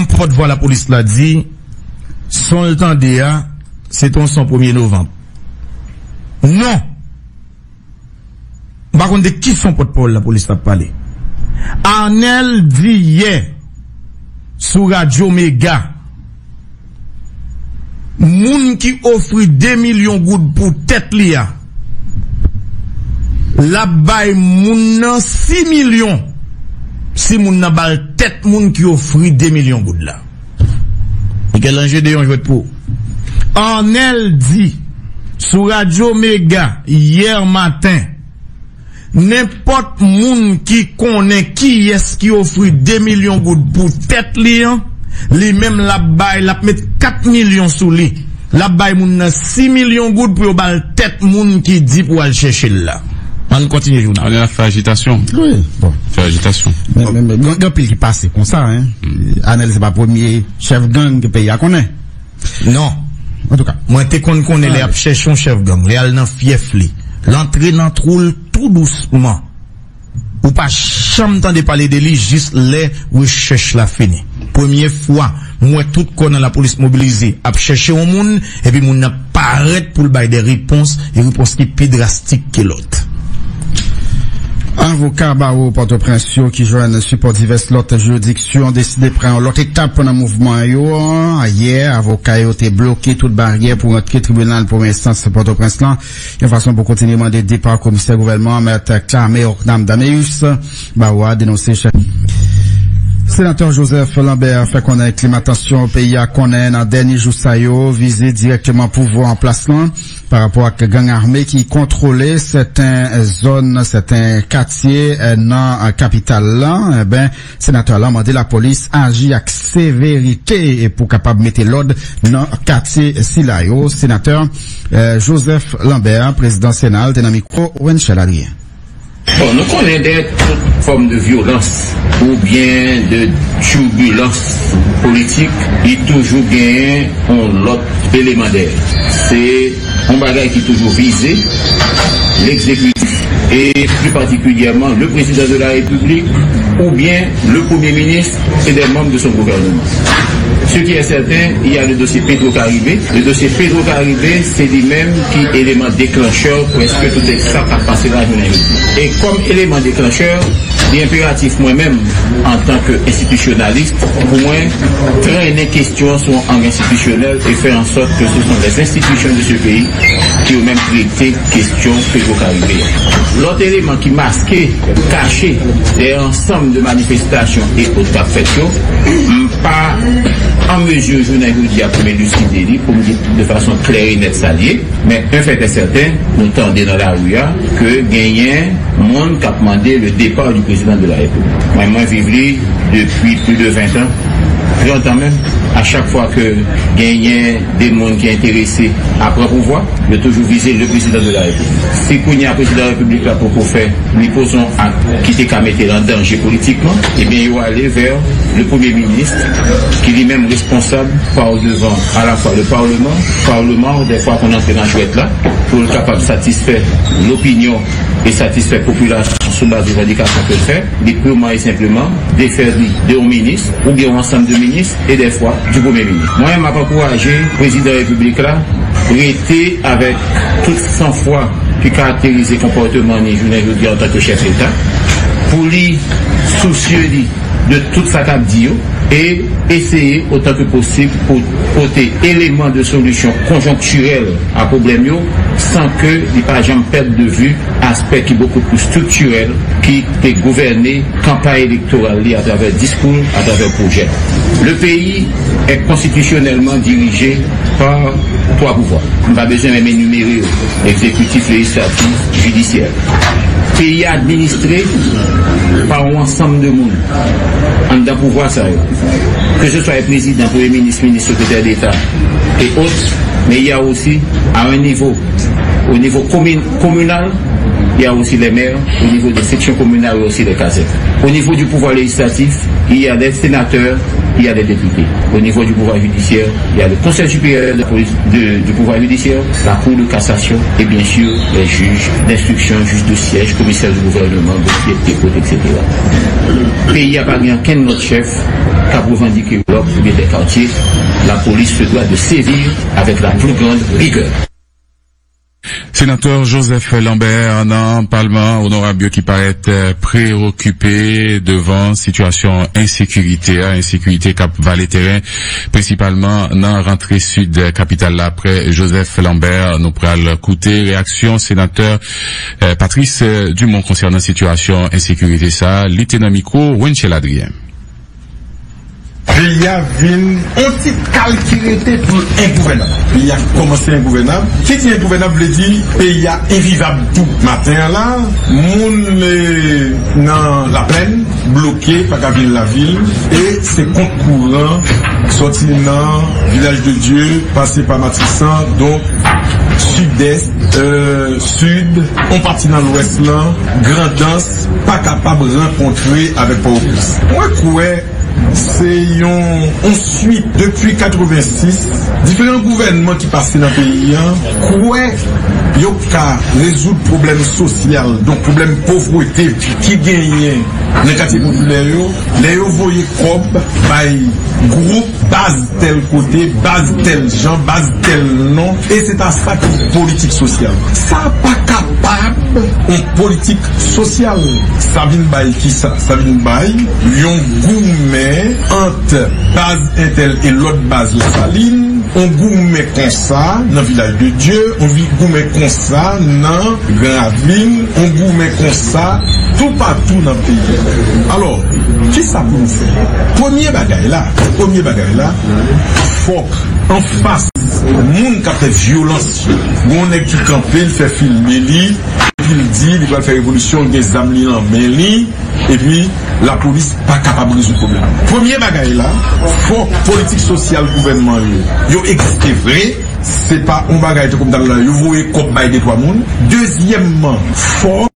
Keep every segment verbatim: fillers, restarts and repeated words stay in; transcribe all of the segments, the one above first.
Pòtvwa lapolis la di, son l tande a, se te yon son premye novanm. Non! M pa konn de ki son pòtpawòl lapolis la ap pale. Arnel di yè sou Radyo Mega, moun ki ofri de milyon goud pou tèt li a, l ap bay moun nan sis milyon si moun nan ba l tèt moun ki ofri de milyon goud la. Miguel Ange de yon jwèt pou ou. Arnel di sou Radyo Mega yè maten, nenpòt moun ki konnen kiyès ki ofri de milyon goud pou tèt li an, li menm l ap bay, l ap met kat milyon sou li. L ap bay moun nan sis milyon goud pou yo ba l tèt moun ki di pou al chèche l la. Ann kontinye jounal. Ann ap fè ajitasyon. Wi, bon. Fè ajitasyon. Men, men, men, gen, gen anpil ki pase konsa, hein. Arnel se pa premye chèf gang ke peyi a konnen. Non. Antouka. Mwen te konn konnen lè y ap chèche yon chèf gang, lè y al nan fyèf li, l antre nan twou l tou dousman. Ou pa janm tande pale de li jis lè rechèch la fini. Premye fwa m wè tout kò nan lapolis mobilize ap chèche yon moun, epi moun nan parèt pou l bay de repons, e repons ki pi drastik ke lòt. Avoka bawo Pòtoprens yo ki jwenn sipò divès lòt jiridiksyon deside pran yon lòt etap nan mouvman yo. Yè, avoka yo te bloke tout baryè pou rantre tribinal premye enstans Pòtoprens lan, yon fason pou kontinye mande depa komisè gouvènman an, Mèt Clamer Ocnam Dameus. Bawo a denonse chèf. Senatè Joseph Lambert fè konnen klima tansyon peyi a konnen nan dènye jou sa yo vize dirèkteman pouvwa an plas lan pa rapò ak gang ame ki kontwole sèten zòn, sèten katye, eh, nan, eh, kapital lan. Enben, senatè lan mande lapolis aji ak severite e pou kapab mete lòd nan katye sila yo. Senatè, eh, Joseph Lambert, prezidan Sena, te nan mikwo Wenchel Adrien. Bon, nou konnen dèyè tout fòm de vyolans oubyen de turbilans politik, li toujou genyen yon lòt eleman dèyè. Se yon bagay ki toujou vize legzekitif e pli patikilyèman le président de la République oubyen le premier ministre et des membres de son gouvernement. Ce qui est certain, il y a le dossier Petro-Caribe. Le dossier Petro-Caribe, se li menm ki eleman deklanchè prèske tout sa k ap pase la jounen jodi. E kòm eleman deklanchè, li enperatif mwen menm, antanke enstitisyonalis, pou mwen trennen kesyon sou yon ang enstitisyonèl e fè an sòt ke ce sont les institutions de ce pays ki yo menm trete kesyon Petro-Caribe a. Lòt eleman ki maske, kache dèyè ansanm de manifestasyon e ot k ap fèt yo, m pa an mezi jounen jodi a pou m eliside li, pou m di de fason klè e nèt sa l ye. Men, un fait est certain, nou tande nan lari a ke genyen moun k ap mande le départ du président de la République. Mwen, mwen viv li depi plis de ven tan, trant an menm. A chak fwa ke genyen de moun ki enterese a pran pouvwa, yo toujou vize le président de la République. Si kounye a prezidan repiblik la poko fè, li poze yon ak ki te ka mete l an danje politikman, ebyen, yo ale vè le premye minis, ki li menm responsab pa devan alafwa le palman, palman dèfwa konn antre nan jwèt la, pou l kapab satisfè lopinyon e satisfè popilasyon sou baz revandikasyon ke l fè, li pirman e senpleman defè li de yon minis oubyen yon ansanm de minis e dèfwa du premye minis. Mwen, m ap ankouraje prezidan repiblik la rete avèk tout sanfwa ki karakterize konpòteman li jounen jodi a antanke chèf leta, pou li sousye li de tout sa k ap di yo e eseye otan ke posib pou pote eleman de solisyon konjonktirèl a pwoblèm yo san ke li pa janm pèd de vi aspè ki bokou pli striktirèl ki te gouvène kanpay elektoral li atravè diskou l, atravè pwojè l. Le pays est constitutionnellement dirigé par trois pouvoirs. M pa bezwen menm enimere yo, egzekitif, lejislatif, jidisyè. Peyi a administre pa yon ansanm de moun anndan pouvwa sa yo. Que ce soit prezidan, premye minis, minis, sekretè deta et autres, mais il y a aussi à un niveau, au niveau commun- communal, il y a aussi les maires, au niveau des sections communales, il y a aussi les casernes. Au niveau du pouvoir législatif, il y a les sénateurs, Il y a des députés. Au niveau du pouvoir judiciaire, il y a le Conseil supérieur de la police, de- du pouvoir judiciaire, la Cour de cassation et bien sûr les juges d'instruction, juges de siège, commissaires du gouvernement, greffiers de dépôt, et cetera. Peyi a pa gen okenn lòt chèf k ap revandike blòk oubyen des quartiers. La police se doit de sévir avec la plus grande rigueur. Senatè Joseph Lambert nan palman, onorab yo ki parèt preokipe devan sitiyasyon ensekirite a, ensekirite k ap vale teren, prensipalman nan rantre sid kapital la. Apre Joseph Lambert, nou pral koute reyaksyon senatè Patrice Dumont konsènan sitiyasyon ensekirite sa a. Li te nan mikwo Wenchel Adrien. Peyi a vin yon ti kal ki rete pou l engouvènab. Peyi a kòmanse engouvènab. Ki di engouvènab vle di peyi a envivab tou. Maten an la, moun nan Laplèn bloke, pa ka vin lavil, e se kont kouran sòti nan Vilaj de Dye, pase pa Matisan, donk sidès, sid, yon pati nan lwès lan, Grandans, pa kapab rankontre avèk Pòtoprens. Mwen kwè se yon yon swit depi katrevensis, diferan gouvènman ki pase nan peyi a kwè yo ka rezoud pwoblèm sosyal, donk pwoblèm povrete ki genyen nan katye popilè yo, lè yo voye kòb bay gwoup baz tèl kote, baz tèl jan, baz tèl non, e se pa sa ki politik sosyal. Sa pa kapab yon politik sosyal. Sa vin bay kisa? Sa vin bay yon goumen ant baz entèl e lòt baz Lasalin, yon goumen konsa nan Vilaj de Dye, yon goumen konsa nan Gran Ravin, yon goumen konsa toupatou nan peyi. Alò, kisa pou nou fè? Premye bagay la, premye bagay la, fòk anfas moun k ap fè vyolans yo, gon nèg ki kanpe, l fè filme li, epi l di li pral fè revolisyon, l gen zam li nan men li, epi lapolis pa kapab rezoud pwoblèm. Premye bagay la, fòk politik sosyal gouvènman yo, yo egziste vre. Se pa yon bagay tankou m t ap la, yo voye kòb bay de twa moun. Dezyèmman, fòk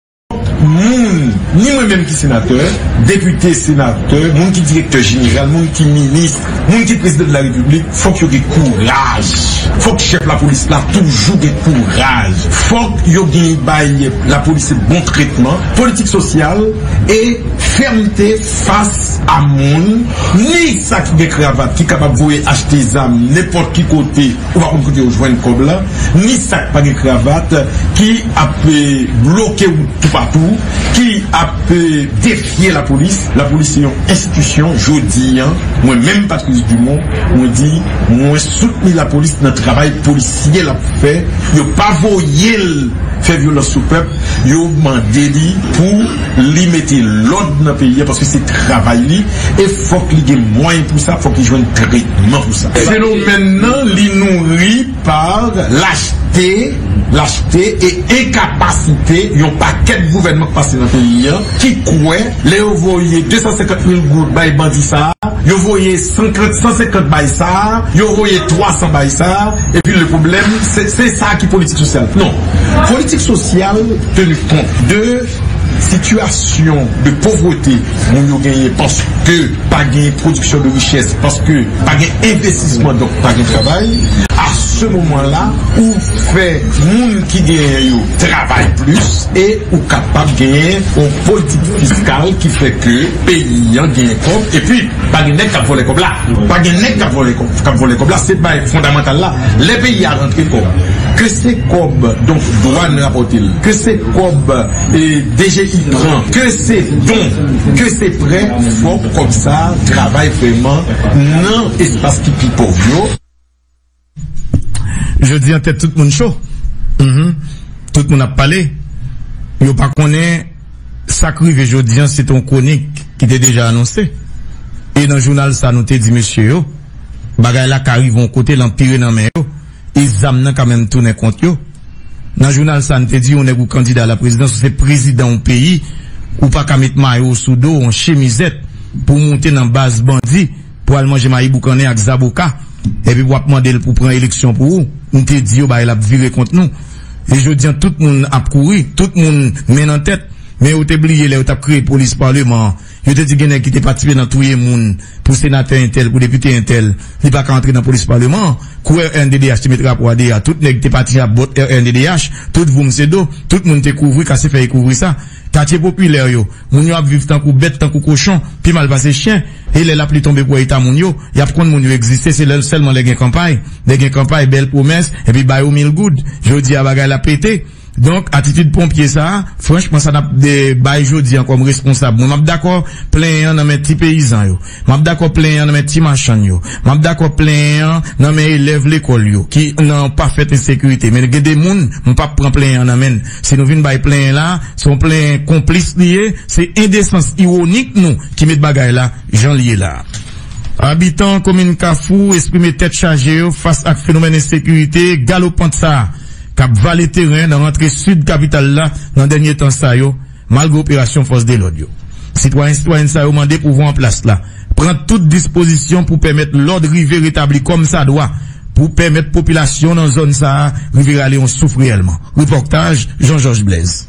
moun, ni mwen menm ki senatè, depite, senatè, moun ki direktè jeneral, moun ki minis, moun ki prezidan de la repiblik, fòk yo gen kouraj. Fòk chèf lapolis la toujou gen kouraj. Fòk yo gen bay lapolis bon tretman. Politik sosyal e fèmte fas a moun, ni sa ki gen kravat ki kapab voye achte zam nenpòt ki kote, ou pa konn kote yo jwenn kòb la, ni sa k pa gen kravat ki ap bloke wout toupatou, ki ap defye lapolis. Lapolis se yon enstitisyon. Jodi a, mwen menm Patrice Dumont, mwen di mwen soutni lapolis nan travay polisye l ap fè. Yo pa voye l fè vyolans sou pèp. Yo mande li pou li mete lòd nan peyi a, paske se travay li, e fòk li gen mwayen pou sa, fòk li jwenn tretman pou sa. Fenomèn nan, li nouri pa lachte, lachte e enkapasite yon pakèt gouvènman k pase nan peyi a, ki kwè lè yo voye de san senkant mil goud bay bandi sa a, yo voye san trant, san senkant bay sa a, yo voye twa san bay sa a, epi le pwoblèm, se se sa ki politik sosyal. Non. Politik sosyal teni kont de sitiyasyon de povrete moun yo genyen, paske pa gen pwodiksyon de richès, paske pa gen envestisman, donk pa gen travay. A se moman la, ou fè moun ki genyen yo travay plis, e ou kapab genyen yon politik fiskal ki fè ke peyi an genyen kòb, epi pa gen nèg k ap vòlè kòb la. Pa gen nèg k ap vòlè kòb, k ap vòlè kòb la, se bay fondamantal la. Lè peyi a rantre kòb, ke se kòb, donk, dwàn rapòte l, ke se kòb, e, D G I pran, ke se don, ke se prè, fòk kòb sa a travay vrèman nan espas ki pi pòv yo. Jodi an, tèt tout moun cho. Mhm. Tout moun ap pale. Yo pa konnen sa k rive jodi an, se te yon kwonik ki te deja anonse. E nan jounal sa, nou te di mesye yo, bagay la ka rive yon kote, l anpire nan men yo. E zam nan ka menm tounen kont yo. Nan jounal sa, n te di yon nèg ou kandida a la prezidans, ou se prezidan yon peyi, ou pa ka met mayo w sou do w, yon chemizèt, pou w moute nan baz bandi, pou al manje mayi boukannen ak zaboka, epi pou w ap mande l pou pran eleksyon pou ou. M te di yo bagay la ap vire kont nou. E jodi an, tout moun ap kouri, tout moun men nan tèt, men yo te bliye lè yo t ap kreye polis paleman an, Yo te di gen nèg ki te patisipe nan touye moun pou senatè entèl, pou depite entèl, li pa ka antre nan polis paleman an. Kou R N D D H te met rapò a deyò, tout nèg ki te pati ap bòt R N D D H, tout voum se do, tout moun te kouvri, kase fèy kouvri sa. Katye popilè yo, moun yo ap viv tankou bèt, tankou kochon, pi mal pase chen. E lè lapli tonbe pou wè eta moun yo, y ap konn moun yo egziste, se lè, sèlman lè gen kanpay. Lè gen kanpay, bèl pwomès, epi ba yo mil goud. Jodi a, bagay la pete. Donk, atitid ponpye sa a, franchman, sa n ap de, bay jodi a kòm responsab. Mwen, m ap dakò plenyen an nan men ti peyizan yo. M ap dakò plenyen an nan men ti machann yo. M ap dakò plenyen an nan men elèv lekòl yo, ki nan pafèt ensekirite. Men gen de moun, m p ap pran plenyen an nan men l. Si nou vin bay plenyen la, se yon plenyen konplis li ye, se endesans iwonik nou ki met bagay la jan l ye la. Abitan komin Kafou eksprime tèt chaje yo fas ak fenomèn ensekirite galopant sa a, k ap vale teren nan rantre sid kapital la nan dènye tan sa yo, malgre operasyon fòs de lòd yo. Sitwayen, sitwayèn sa yo mande pouvwa an plas la pran tout dispozisyon pou pèmèt lòd rive retabli kòm sa dwa, pou pèmèt popilasyon nan zòn sa a rive rale yon souf reyèlman. Repòtaj Jean Georges Blaise.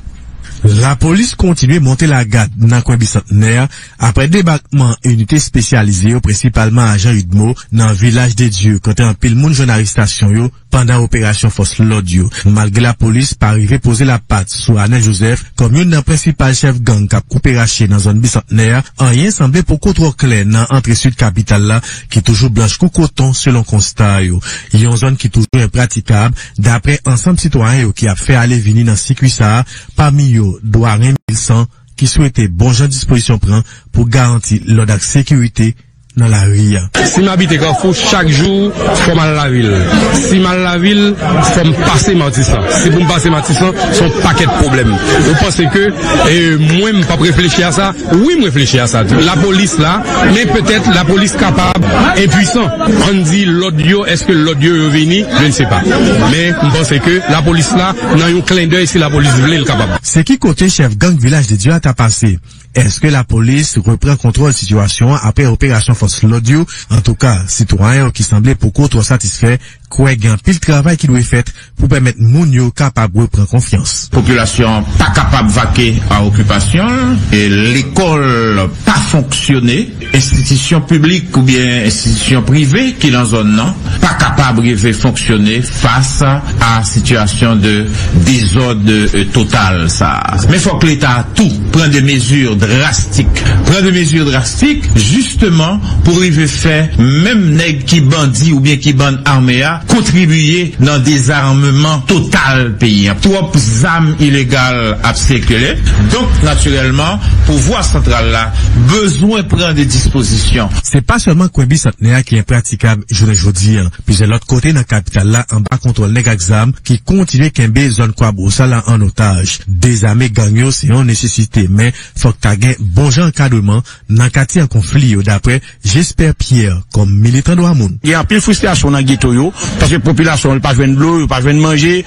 Lapolis kontinye monte lagad nan kwen Bisantnè a, apre debakman inite espesyalize yo, prensipalman ajan UDMO, nan Vilaj de Dye, kote anpil moun jwenn arestasyon yo pandan operasyon fòs lòd yo. Malgre lapolis pa rive poze lapat sou Arnel Joseph kòm youn nan prensipal chèf gang k ap koupe rache nan zòn Bisantnè a, anyen sanble poko twò klè nan antre sid kapital la, ki toujou blanch kou koton, selon konsta yo. Yon zòn ki toujou enpratikab, dapre ansanm sitwayen yo ki ap fè ale vini nan sikwi sa a, pami yo Dwaren Milsan, ki swete bon jan dispozisyon pran pou garanti lòd ak sekirite nan lari a. Si m abite Kafou, chak jou, fò m al lavil. Si m al lavil, fò m pase Matisan. Si pou m pase Matisan, se yon pakèt pwoblèm. Ou panse ke, e, mwen, m p ap reflechi a sa? Wi, m reflechi a sa tou. Lapolis la, men petèt lapolis kapab enpwisan. Ann di lòd yo, èske lòd yo, yo vini? Je ne sais pas. Men m panse ke lapolis la, nan yon klendèy, si lapolis vle, l kapab. Se ki kote chèf gang Vilaj de Dye a ta pase? Èske lapolis repran kontwòl sitiyasyon an apre operasyon fòs lòd yo? Antouka, sitwayen yo ki sanble poko twò satisfè kwè gen anpil travay ki dwe fèt pou pèmèt moun yo kapab repran konfyans. Popilasyon an pa kapab vake a okipasyon l, e lekòl pa fonksyone, enstitisyon piblik oubyen enstitisyon prive ki nan zòn nan pa kapab rive fonksyone fas a sitiyasyon de dezòd, e, total sa a. Men fòk Leta tou pran de mezi drastik. Pran de mezi drastik, jisteman, pou rive fè menm nèg ki bandi oubyen ki bann ame a kontribye nan dezamman total peyi a. Twòp zam ilegal ap sikile. Donk, natirèlman, pouvwa santral la bezwen pran de dispozisyon. Se pa sèlman kwen Bisantnè a ki enpratikab jounen jodi a. Plizyè lòt kote nan kapital la anba kontwòl nèg ak zam ki kontinye kenbe zòn Kwabwòs la an otaj. Dezame gang yo se yon nesesite, men fòk ta gen bon jan ankadreman nan katye an konfli yo, dapre Jesper Pierre, kòm militan dwa moun. Gen anpil fristrasyon nan geto yo, paske popilasyon an pa jwenn dlo, yo pa jwenn manje,